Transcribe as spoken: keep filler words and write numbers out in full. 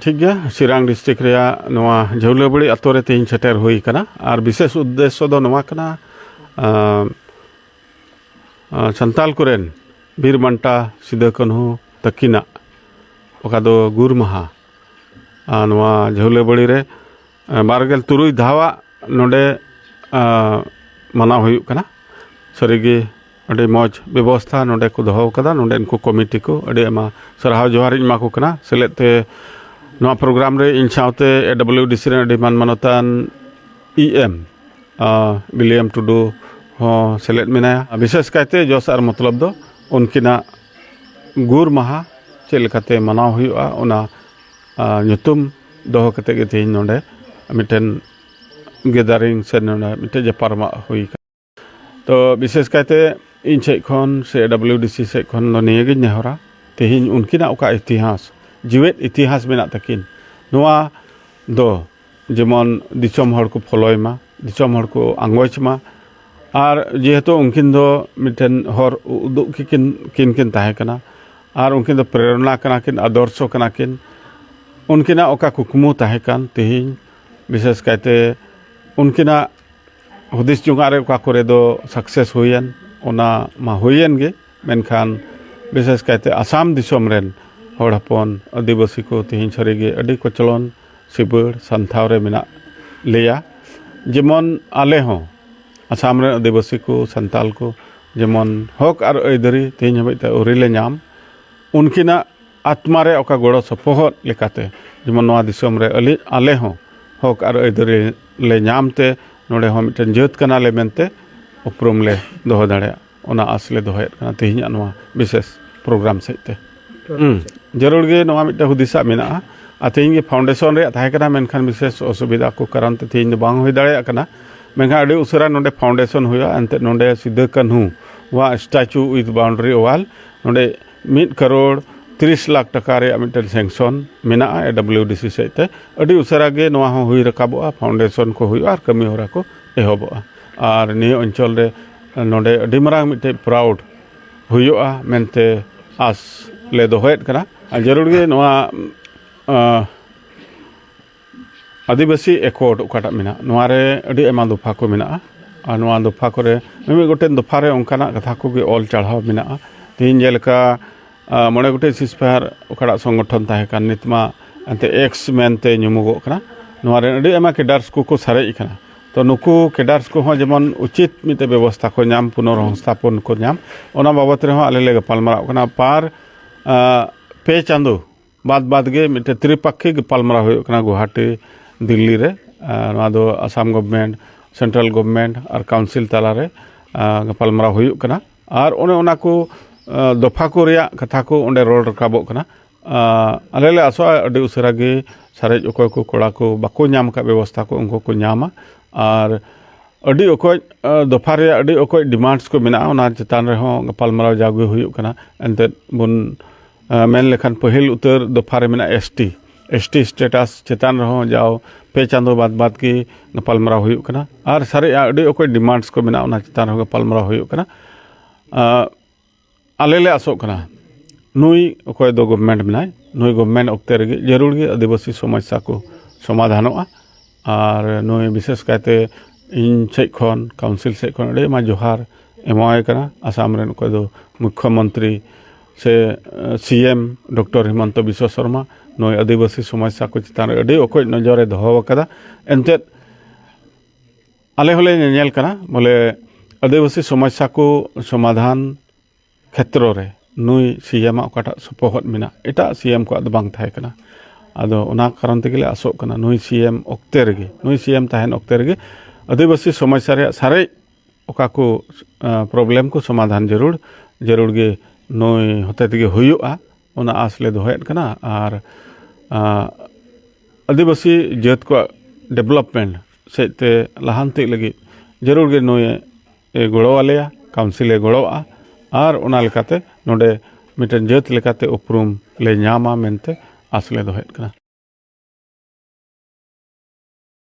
ᱴᱷᱤᱠ ᱜᱮᱭᱟ, ᱥᱤᱨᱟᱝ ᱰᱤᱥᱴᱨᱤᱠᱴ ᱨᱮᱭᱟᱜ ᱱᱚᱣᱟ ᱡᱷᱟᱹᱣᱞᱟᱹᱵᱟᱹᱲᱤ ᱟᱛᱳ ᱨᱮ ᱛᱮᱦᱮᱧ ᱥᱮᱴᱮᱨ ᱦᱩᱭ ᱟᱠᱟᱱᱟ᱾ ᱟᱨ ᱵᱤᱥᱮᱥ ᱩᱫᱽᱫᱮᱥᱥᱚ ᱫᱚ ᱱᱚᱣᱟ ᱠᱟᱱᱟ, ᱟᱸ, ᱟᱸ, ᱥᱟᱱᱛᱟᱞ ᱠᱚᱨᱮᱱ ᱵᱤᱨ ᱵᱟᱱᱴᱟ ᱥᱤᱫᱟᱹ ᱠᱟᱹᱱᱦᱩ ᱛᱟᱹᱠᱤᱱᱟᱜ ᱚᱠᱟ ᱫᱚ ᱜᱩᱨ ᱢᱟᱦᱟ, ᱟᱨ ᱱᱚᱣᱟ ᱡᱷᱟᱹᱣᱞᱟᱹᱵᱟᱹᱲᱤ ᱨᱮ, ᱟᱸ, ᱵᱟᱨ ᱜᱮᱞ ᱛᱩᱨᱩᱭ ᱫᱷᱟᱣᱟᱜ ᱱᱚᱰᱮ, ᱟᱸ, ᱢᱟᱱᱟᱣ ᱦᱩᱭᱩᱜ ᱠᱟᱱᱟ᱾ ᱥᱟᱹᱨᱤᱜᱮ ᱟᱹᱰᱤ ᱢᱚᱡᱽ ᱵᱮᱵᱚᱥᱛᱷᱟ ᱱᱚᱰᱮ ᱠᱚ ᱫᱚᱦᱚ ᱟᱠᱟᱫᱟ᱾ ᱱᱚᱰᱮᱱ ᱠᱚ ᱠᱚᱢᱤᱴᱤ ᱠᱚ ᱟᱹᱰᱤ ᱟᱭᱢᱟ ᱥᱟᱨᱦᱟᱣ ᱡᱚᱦᱟᱨᱤᱧ ᱮᱢᱟ ᱠᱚ ᱠᱟᱱᱟ᱾ ᱥᱮᱞᱮᱫ ᱛᱮ ᱱᱚᱣᱟ ᱯᱨᱳᱜᱨᱟᱢ ᱨᱮ ᱤᱧ ᱥᱟᱶᱛᱮ ᱮ ᱰᱟᱵᱽᱞᱤᱭᱩ ᱰᱤ ᱥᱤ ᱨᱮᱱ ᱟᱹᱰᱤ ᱢᱟᱱ ᱢᱟᱱᱚᱛᱟᱱ ᱤ ᱮᱢ, ᱟᱸ, ᱵᱤᱞᱤᱭᱟᱢ ᱴᱩᱰᱩ ᱦᱚᱸ ᱥᱮᱞᱮᱫ ᱢᱮᱱᱟᱭᱟ᱾ ᱵᱤᱥᱮᱥ ᱠᱟᱭᱛᱮ ᱡᱚᱥ ᱟᱨ ᱢᱚᱛᱞᱚᱵ ᱫᱚ ᱩᱱᱠᱤᱱᱟᱜ ᱜᱩᱨ ᱢᱟᱦᱟ ᱪᱮᱫ ᱞᱮᱠᱟᱛᱮ ᱢᱟᱱᱟᱣ ᱦᱩᱭᱩᱜᱼᱟ, ᱚᱱᱟ, ᱟᱸ, ᱧᱩᱛᱩᱢ ᱫᱚᱦᱚ ᱠᱟᱛᱮ ᱜᱮ ᱛᱮᱦᱮᱧ ᱱᱚᱰᱮ ᱢᱤᱫᱴᱮᱱ ᱜᱮᱫᱟᱨᱤᱝ ᱥᱮ ᱱᱚᱰᱮ ᱢᱤᱫᱴᱮᱱ ᱡᱟᱯᱟᱨᱢᱟᱜ ᱦᱩᱭ ᱟᱠᱟᱱᱟ᱾ ᱛᱚ ᱵᱤᱥᱮᱥ ᱠᱟᱭᱛᱮ ᱤᱧ ᱥᱮᱫ ᱠᱷᱚᱱ ᱥᱮ ᱮ ᱰᱟᱵᱽᱞᱤᱭᱩ ᱰᱤ ᱥᱤ ᱥᱮᱫ ᱠᱷᱚᱱ ᱫᱚ ᱱᱤᱭᱟᱹᱜᱤᱧ ᱱᱮᱦᱚᱨᱟ, ᱛᱮᱦᱮᱧ ᱩᱱᱠᱤᱱᱟᱜ ᱚᱠᱟ ᱤᱛᱤᱦᱟᱥ, ᱡᱤᱣᱮᱫ ᱤᱛᱤᱦᱟᱥ ᱢᱮᱱᱟᱜ ᱛᱟᱹᱠᱤᱱ, ᱱᱚᱣᱟ ᱫᱚ ᱡᱮᱢᱚᱱ ᱫᱤᱥᱚᱢ ᱦᱚᱲ ᱠᱚ ᱯᱷᱚᱞᱚᱭ ᱢᱟ, ᱫᱤᱥᱚᱢ ᱦᱚᱲ ᱠᱚ ᱟᱸᱜᱚᱪ ᱢᱟ᱾ ᱟᱨ ᱡᱮᱦᱮᱛᱩ ᱩᱱᱠᱤᱱ ᱫᱚ ᱢᱤᱫᱴᱮᱱ ᱦᱚᱨ ᱩᱫᱩᱜ ᱠᱤᱱ, ᱠᱤᱱ ᱠᱤᱱ ᱛᱟᱦᱮᱸ ᱠᱟᱱᱟ, ᱟᱨ ᱩᱱᱠᱤᱱ ᱫᱚ ᱯᱨᱮᱨᱚᱱᱟ ᱠᱟᱱᱟ ᱠᱤᱱ, ᱟᱫᱚᱨᱥᱚ ᱠᱟᱱᱟ ᱠᱤᱱ, ᱩᱱᱠᱤᱱᱟᱜ ᱚᱠᱟ ᱠᱩᱠᱢᱩ ᱛᱟᱦᱮᱸ ᱠᱟᱱ, ᱛᱮᱦᱮᱧ ᱵᱤᱥᱮᱥ ᱠᱟᱭᱛᱮ ᱩᱱᱠᱤᱱᱟᱜ ᱦᱩᱫᱤᱥ ᱡᱚᱝᱟᱜ ᱨᱮ ᱚᱠᱟ ᱠᱚᱨᱮ ᱫᱚ ᱥᱟᱠᱥᱮᱥ ᱦᱩᱭᱮᱱ, ᱚᱱᱟ ᱢᱟ ᱦᱩᱭᱮᱱ ᱜᱮ, ᱢᱮᱱᱠᱷᱟᱱ ᱵᱤᱥᱮᱥ ᱠᱟᱭᱛᱮ ᱟᱥᱟᱢ ᱫᱤᱥᱚᱢ ᱨᱮᱱ ᱦᱚᱲ ᱦᱚᱯᱚᱱ ᱟᱹᱫᱤᱵᱟᱹᱥᱤ ᱠᱚ ᱛᱮᱦᱮᱧ ᱥᱟᱹᱨᱤᱜᱮ ᱟᱹᱰᱤ ᱠᱚᱪᱞᱚᱱ ᱥᱤᱵᱟᱹᱲ ᱥᱟᱱᱛᱷᱟᱣ ᱨᱮ ᱢᱮᱱᱟᱜ ᱞᱮᱭᱟ᱾ ᱡᱮᱢᱚᱱ ᱟᱞᱮ ᱦᱚᱸ ᱟᱥᱟᱢ ᱨᱮᱱ ᱟᱹᱫᱤᱵᱟᱹᱥᱤ ᱠᱚ, ᱥᱟᱱᱛᱟᱞ ᱠᱚ, ᱡᱮᱢᱚᱱ ᱦᱚᱠ ᱟᱨ ᱟᱹᱭᱫᱟᱹᱨᱤ ᱛᱮᱦᱮᱧ ᱦᱟᱹᱵᱤᱡ ᱛᱮ ᱟᱹᱣᱨᱤ ᱞᱮ ᱧᱟᱢ, ᱩᱱᱠᱤᱱᱟᱜ ᱟᱛᱢᱟ ᱨᱮ ᱚᱠᱟ ᱜᱚᱲᱚ ᱥᱚᱯᱚᱦᱚᱫ ᱞᱮᱠᱟᱛᱮ ᱡᱮᱢᱚᱱ ᱱᱚᱣᱟ ᱫᱤᱥᱚᱢ ᱨᱮ ᱟᱹᱞᱤ-, ᱟᱞᱮ ᱦᱚᱸ ᱦᱚᱠ ᱟᱨ ᱟᱹᱭᱫᱟᱹᱨᱤ ᱞᱮ ᱧᱟᱢ ᱛᱮ ᱱᱚᱰᱮ ᱦᱚᱸ ᱢᱤᱫᱴᱮᱱ ᱡᱟᱹᱛ ᱠᱟᱱᱟᱞᱮ ᱢᱮᱱᱛᱮ ᱩᱯᱨᱩᱢ ᱞᱮ ᱫᱚᱦᱚ ᱫᱟᱲᱮᱭᱟᱜ, ᱚᱱᱟ ᱟᱸᱥ ᱞᱮ ᱫᱚᱦᱚᱭᱮᱫ ᱠᱟᱱᱟ ᱛᱮᱦᱮᱧᱟᱜ ᱱᱚᱣᱟ ᱵᱤᱥᱮᱥ ᱯᱨᱳᱜᱨᱟᱢ ᱥᱮᱫ ᱛᱮ᱾ ᱦᱩᱸ, ᱡᱟᱹᱨᱩᱲ ᱜᱮ ᱱᱚᱣᱟ ᱢᱤᱫᱴᱮᱱ ᱦᱩᱫᱤᱥᱟᱜ ᱢᱮᱱᱟᱜᱼᱟ᱾ ᱟᱨ ᱛᱮᱦᱮᱧ ᱜᱮ ᱯᱷᱟᱣᱩᱱᱰᱮᱥᱚᱱ ᱨᱮᱭᱟᱜ ᱛᱟᱦᱮᱸ ᱠᱟᱱᱟ, ᱢᱮᱱᱠᱷᱟᱱ ᱵᱤᱥᱮᱥ ᱚᱥᱩᱵᱤᱫᱷᱟ ᱠᱚ ᱠᱟᱨᱚᱱ ᱛᱮ ᱛᱮᱦᱮᱧ ᱫᱚ ᱵᱟᱝ ᱦᱩᱭ ᱫᱟᱲᱮᱭᱟᱜ ᱠᱟᱱᱟ᱾ ᱢᱮᱱᱠᱷᱟᱱ ᱟᱹᱰᱤ ᱩᱥᱟᱹᱨᱟ ᱱᱚᱰᱮ ᱯᱷᱟᱣᱩᱱᱰᱮᱥᱚᱱ ᱦᱩᱭᱩᱜᱼᱟ, ᱮᱱᱛᱮᱫ ᱱᱚᱰᱮ ᱥᱤᱫᱟᱹ ᱠᱟᱹᱱᱦᱩ ᱣᱟᱜ statue with boundary wall, ᱱᱚᱰᱮ ᱢᱤᱫ ᱠᱟᱨᱳᱲ ᱛᱤᱨᱤᱥ ᱞᱟᱠᱷ ᱴᱟᱠᱟ ᱨᱮᱭᱟᱜ ᱢᱤᱫᱴᱮᱱ ᱥᱮᱝᱥᱚᱱ ᱢᱮᱱᱟᱜᱼᱟ ᱮ ᱰᱟᱵᱽᱞᱤᱭᱩ ᱰᱤ ᱥᱤ ᱥᱮᱫ ᱛᱮ᱾ ᱟᱹᱰᱤ ᱩᱥᱟᱹᱨᱟ ᱜᱮ ᱱᱚᱣᱟ ᱦᱚᱸ ᱦᱩᱭ ᱨᱟᱠᱟᱵᱚᱜᱼᱟ, ᱯᱷᱟᱣᱩᱱᱰᱮᱥᱚᱱ ᱠᱚ ᱦᱩᱭᱩᱜᱼᱟ ᱟᱨ ᱠᱟᱹᱢᱤ ᱦᱚᱨᱟ ᱠᱚ ᱮᱦᱚᱵᱚᱜᱼᱟ᱾ ᱟᱨ ᱱᱤᱭᱟᱹ ᱚᱧᱪᱚᱞ ᱨᱮ ᱱᱚᱰᱮ ᱟᱹᱰᱤ ᱢᱟᱨᱟᱝ ᱢᱤᱫᱴᱮᱡ ᱯᱨᱟᱣᱩᱰ ᱦᱩᱭᱩᱜᱼᱟ ᱢᱮᱱᱛᱮ ᱟᱥ ᱞᱮ ᱫᱚᱦᱚᱭᱮᱫ ᱠᱟᱱᱟ᱾ ᱟᱨ ᱡᱟᱹᱨᱩᱲ ᱜᱮ ᱱᱚᱣᱟ ᱟᱸ, ᱟᱹᱫᱤᱵᱟᱹᱥᱤ ᱮᱠᱚᱨᱰ ᱚᱠᱟᱴᱟᱜ ᱢᱮᱱᱟᱜ, ᱱᱚᱣᱟ ᱨᱮ ᱟᱹᱰᱤ ᱟᱭᱢᱟ ᱫᱚᱯᱷᱟ ᱠᱚ ᱢᱮᱱᱟᱜᱼᱟ᱾ ᱟᱨ ᱱᱚᱣᱟ ᱫᱚᱯᱷᱟ ᱠᱚᱨᱮ ᱢᱤᱢᱤᱫ ᱜᱚᱴᱮᱱ ᱫᱚᱯᱷᱟ ᱨᱮ ᱚᱱᱠᱟᱱᱟᱜ ᱠᱟᱛᱷᱟ ᱠᱚᱜᱮ ᱚᱞ ᱪᱟᱲᱦᱟᱣ ᱢᱮᱱᱟᱜᱼᱟ᱾ ᱛᱮᱦᱮᱧ ᱡᱮᱞᱮᱠᱟ, ᱟᱸ, ᱢᱚᱬᱮ ᱜᱚᱴᱮᱡ ᱥᱤᱥᱯᱟᱭᱟᱨ ᱚᱠᱟᱴᱟᱜ ᱥᱚᱝᱜᱚᱴᱷᱚᱱ ᱛᱟᱦᱮᱸ ᱠᱟᱱ, ᱱᱤᱛ ᱢᱟ ᱮᱱᱛᱮ ᱮᱠᱥ ᱢᱮᱱᱛᱮ ᱧᱩᱢᱚᱜᱚᱜ ᱠᱟᱱᱟ᱾ ᱱᱚᱣᱟ ᱨᱮ ᱟᱹᱰᱤ ᱟᱭᱢᱟ ᱠᱮᱰᱟᱨᱥ ᱠᱚᱠᱚ ᱥᱟᱨᱮᱡ ᱟᱠᱟᱱᱟ᱾ ᱛᱚ ᱱᱩᱠᱩ ᱠᱮᱰᱟᱨᱥ ᱠᱚᱦᱚᱸ ᱡᱮᱢᱚᱱ ᱩᱪᱤᱛ ᱢᱤᱫᱴᱮᱡ ᱵᱮᱵᱚᱥᱛᱷᱟ ᱠᱚ ᱧᱟᱢ, ᱯᱩᱱᱚᱨᱥᱚᱝᱥᱛᱷᱟᱯᱚᱱ ᱠᱚ ᱧᱟᱢ, ᱚᱱᱟ ᱵᱟᱵᱚᱛ ᱨᱮᱦᱚᱸ ᱟᱞᱮ ᱞᱮ ᱜᱟᱯᱟᱞᱢᱟᱨᱟᱣ ᱠᱟᱱᱟ᱾ ᱯᱟᱨ, ᱟᱸ, ᱯᱮ ᱪᱟᱸᱫᱚ ᱵᱟᱫ ᱵᱟᱫ ᱜᱮ ᱢᱤᱫᱴᱮᱡ ᱛᱨᱤᱯᱟᱠᱠᱷᱤ ᱜᱟᱯᱟᱞᱢᱟᱨᱟᱣ ᱦᱩᱭᱩᱜ ᱠᱟᱱᱟ ᱜᱩᱣᱟᱦᱟᱴᱤ, ᱫᱤᱞᱞᱤ ᱨᱮ᱾ ᱟᱨ ᱱᱚᱣᱟ ᱫᱚ ᱟᱥᱟᱢ ᱜᱚᱵᱷᱢᱮᱱᱴ, ᱥᱮᱱᱴᱨᱟᱞ ᱜᱚᱵᱷᱢᱮᱱᱴ ᱟᱨ ᱠᱟᱣᱩᱱᱥᱤᱞ ᱛᱟᱞᱟᱨᱮ, ᱟᱨ, ᱜᱟᱯᱟᱞᱢᱟᱨᱟᱣ ᱦᱩᱭᱩᱜ ᱠᱟᱱᱟ᱾ ᱟᱨ ᱚᱱᱮ ᱚᱱᱟ ᱠᱚ, ᱟᱨ, ᱫᱚᱯᱷᱟ ᱠᱚ ᱨᱮᱭᱟᱜ ᱠᱟᱛᱷᱟ ᱠᱚ ᱚᱸᱰᱮ ᱨᱚᱲ ᱨᱟᱠᱟᱵᱚᱜ ᱠᱟᱱᱟ᱾ ᱟᱨ ᱟᱞᱮ ᱞᱮ ᱟᱥᱚᱜᱼᱟ ᱟᱹᱰᱤ ᱩᱥᱟᱹᱨᱟ ᱜᱮ ᱥᱟᱨᱮᱡ ᱚᱠᱚᱭ ᱠᱚ ᱠᱚᱲᱟ ᱠᱚ ᱵᱟᱠᱚ ᱧᱟᱢ ᱟᱠᱟᱫ ᱵᱮᱵᱚᱥᱛᱷᱟ ᱠᱚ ᱩᱱᱠᱩ ᱠᱚ ᱧᱟᱢᱟ᱾ ᱟᱨ ᱟᱹᱰᱤ ᱚᱠᱚᱡ, ᱟᱨ, ᱫᱚᱯᱷᱟ ᱨᱮᱭᱟᱜ ᱟᱹᱰᱤ ᱚᱠᱚᱡ ᱰᱤᱢᱟᱱᱰᱥ ᱠᱚ ᱢᱮᱱᱟᱜᱼᱟ, ᱚᱱᱟ ᱪᱮᱛᱟᱱ ᱨᱮᱦᱚᱸ ᱜᱟᱯᱟᱞᱢᱟᱨᱟᱣ ᱡᱟᱣᱜᱮ ᱦᱩᱭᱩᱜ ᱠᱟᱱᱟ᱾ ᱮᱱᱛᱮᱫ ᱵᱚᱱ, ᱟᱨ, ᱢᱮᱱ ᱞᱮᱠᱷᱟᱱ ᱯᱟᱹᱦᱤᱞ ᱩᱛᱟᱹᱨ ᱫᱚᱯᱷᱟ ᱨᱮ ᱢᱮᱱᱟᱜᱼᱟ S T. S T status ᱪᱮᱛᱟᱱ ᱨᱮᱦᱚᱸ ᱡᱟᱣ ᱯᱮ ᱪᱟᱸᱫᱚ ᱵᱟᱫ ᱵᱟᱫ ᱜᱮ ᱜᱟᱯᱟᱞᱢᱟᱨᱟᱣ ᱦᱩᱭᱩᱜ ᱠᱟᱱᱟ᱾ ᱟᱨ ᱥᱟᱨᱮᱡ ᱟᱹᱰᱤ ᱚᱠᱚᱡ ᱰᱤᱢᱟᱱᱰᱥ ᱠᱚ ᱢᱮᱱᱟᱜᱼᱟ, ᱚᱱᱟ ᱪᱮᱛᱟᱱ ᱨᱮᱦᱚᱸ ᱜᱟᱯᱟᱞᱢᱟᱨᱟᱣ ᱦᱩᱭᱩᱜ ᱠᱟᱱᱟ᱾ ᱟᱨ ᱟᱞᱮ ᱞᱮ ᱟᱥᱚᱜ ᱠᱟᱱᱟ ᱱᱩᱭ ᱚᱠᱚᱭ ᱫᱚ ᱜᱚᱵᱷᱢᱮᱱᱴ ᱢᱮᱱᱟᱭ, ᱱᱩᱭ ᱜᱚᱵᱷᱢᱮᱱᱴ ᱚᱠᱛᱮ ᱨᱮᱜᱮ ᱡᱟᱹᱨᱩᱲ ᱜᱮ ᱟᱹᱫᱤᱵᱟᱹᱥᱤ ᱥᱚᱢᱚᱥᱥᱟ ᱠᱚ ᱥᱚᱢᱟᱫᱷᱟᱱᱚᱜᱼᱟ᱾ ᱟᱨ ᱱᱩᱭ ᱵᱤᱥᱮᱥ ᱠᱟᱭᱛᱮ ᱤᱧ ᱥᱮᱡ ᱠᱷᱚᱱ, ᱠᱟᱣᱩᱱᱥᱤᱞ ᱥᱮᱡ ᱠᱷᱚᱱ ᱟᱹᱰᱤ ᱟᱭᱢᱟ ᱡᱚᱦᱟᱨ ᱮᱢᱟᱣᱟᱭ ᱠᱟᱱᱟ᱾ ᱟᱥᱟᱢ ᱨᱮᱱ ᱚᱠᱚᱭ ᱫᱚ ᱢᱩᱠᱠᱷᱚ ᱢᱚᱱᱛᱨᱤ ᱥᱮ, ᱟᱨ, ᱥᱤ ᱮᱢ ᱰᱚᱠᱴᱚᱨ ᱦᱤᱢᱚᱱᱛᱚ ᱵᱤᱥᱣᱟ ᱥᱚᱨᱢᱟ, ᱱᱩᱭ ᱟᱹᱫᱤᱵᱟᱹᱥᱤ ᱥᱚᱢᱚᱥᱥᱟ ᱠᱚ ᱪᱮᱛᱟᱱ ᱨᱮ ᱟᱹᱰᱤ ᱚᱠᱚᱡ ᱱᱚᱡᱚᱨᱮ ᱫᱚᱦᱚ ᱟᱠᱟᱫᱟ᱾ ᱮᱱᱛᱮᱫ ᱟᱞᱮ ᱦᱚᱸᱞᱮ ᱧᱮᱧᱮᱞ ᱠᱟᱱᱟ ᱵᱚᱞᱮ ᱟᱹᱫᱤᱵᱟᱹᱥᱤ ᱥᱚᱢᱚᱥᱥᱟ ᱠᱚ ᱥᱚᱢᱟᱫᱷᱟᱱ ᱠᱷᱮᱛᱨᱚ ᱨᱮ ᱱᱩᱭ ᱥᱤ ᱮᱢ ᱟᱜ ᱚᱠᱟᱴᱟᱜ ᱥᱚᱯᱚᱦᱚᱫ ᱢᱮᱱᱟᱜ, ᱮᱴᱟᱜ ᱥᱤ ᱮᱢ ᱠᱚᱣᱟᱜ ᱫᱚ ᱵᱟᱝ ᱛᱟᱦᱮᱸ ᱠᱟᱱᱟ᱾ ᱟᱫᱚ ᱚᱱᱟ ᱠᱟᱨᱚᱱ ᱛᱮᱜᱮ ᱞᱮ ᱟᱥᱚᱜ ᱠᱟᱱᱟ ᱱᱩᱭ ᱥᱤ ᱮᱢ ᱚᱠᱛᱮ ᱨᱮᱜᱮ, ᱱᱩᱭ ᱥᱤ ᱮᱢ ᱛᱟᱦᱮᱱ ᱚᱠᱛᱮ ᱨᱮᱜᱮ ᱟᱹᱫᱤᱵᱟᱹᱥᱤ ᱥᱚᱢᱚᱥᱥᱟ ᱨᱮᱭᱟᱜ ᱥᱟᱨᱮᱡ ᱚᱠᱟ ᱠᱚ, ᱟᱸ, ᱯᱨᱚᱵᱞᱮᱢ ᱠᱚ ᱥᱚᱢᱟᱫᱷᱟᱱ ᱡᱟᱹᱨᱩᱲ, ᱡᱟᱹᱨᱩᱲ ᱜᱮ ᱱᱩᱭ ᱦᱚᱛᱮ ᱛᱮᱜᱮ ᱦᱩᱭᱩᱜᱼᱟ, ᱚᱱᱟ ᱟᱸᱥ ᱞᱮ ᱫᱚᱦᱚᱭᱮᱫ ᱠᱟᱱᱟ᱾ ᱟᱨ, ᱟᱸ, ᱟᱹᱫᱤᱵᱟᱹᱥᱤ ᱡᱟᱹᱛ ᱠᱚᱣᱟᱜ ᱰᱮᱵᱷᱞᱚᱯᱢᱮᱱᱴ ᱥᱮᱫ ᱛᱮ ᱞᱟᱦᱟᱱᱛᱤ ᱞᱟᱹᱜᱤᱫ ᱡᱟᱹᱨᱩᱲ ᱜᱮ ᱱᱩᱭ ᱮ ᱜᱚᱲᱚ ᱟᱞᱮᱭᱟ, ᱠᱟᱣᱩᱱᱥᱤᱞ ᱮ ᱜᱚᱲᱚᱣᱟᱜᱼᱟ᱾ ᱟᱨ ᱚᱱᱟ ᱞᱮᱠᱟᱛᱮ ᱱᱚᱰᱮ ᱢᱤᱫᱴᱮᱱ ᱡᱟᱹᱛ ᱞᱮᱠᱟᱛᱮ ᱩᱯᱨᱩᱢ ᱞᱮ ᱧᱟᱢᱟ ᱢᱮᱱᱛᱮ ᱟᱸᱥ ᱞᱮ ᱫᱚᱦᱚᱭᱮᱫ ᱠᱟᱱᱟ᱾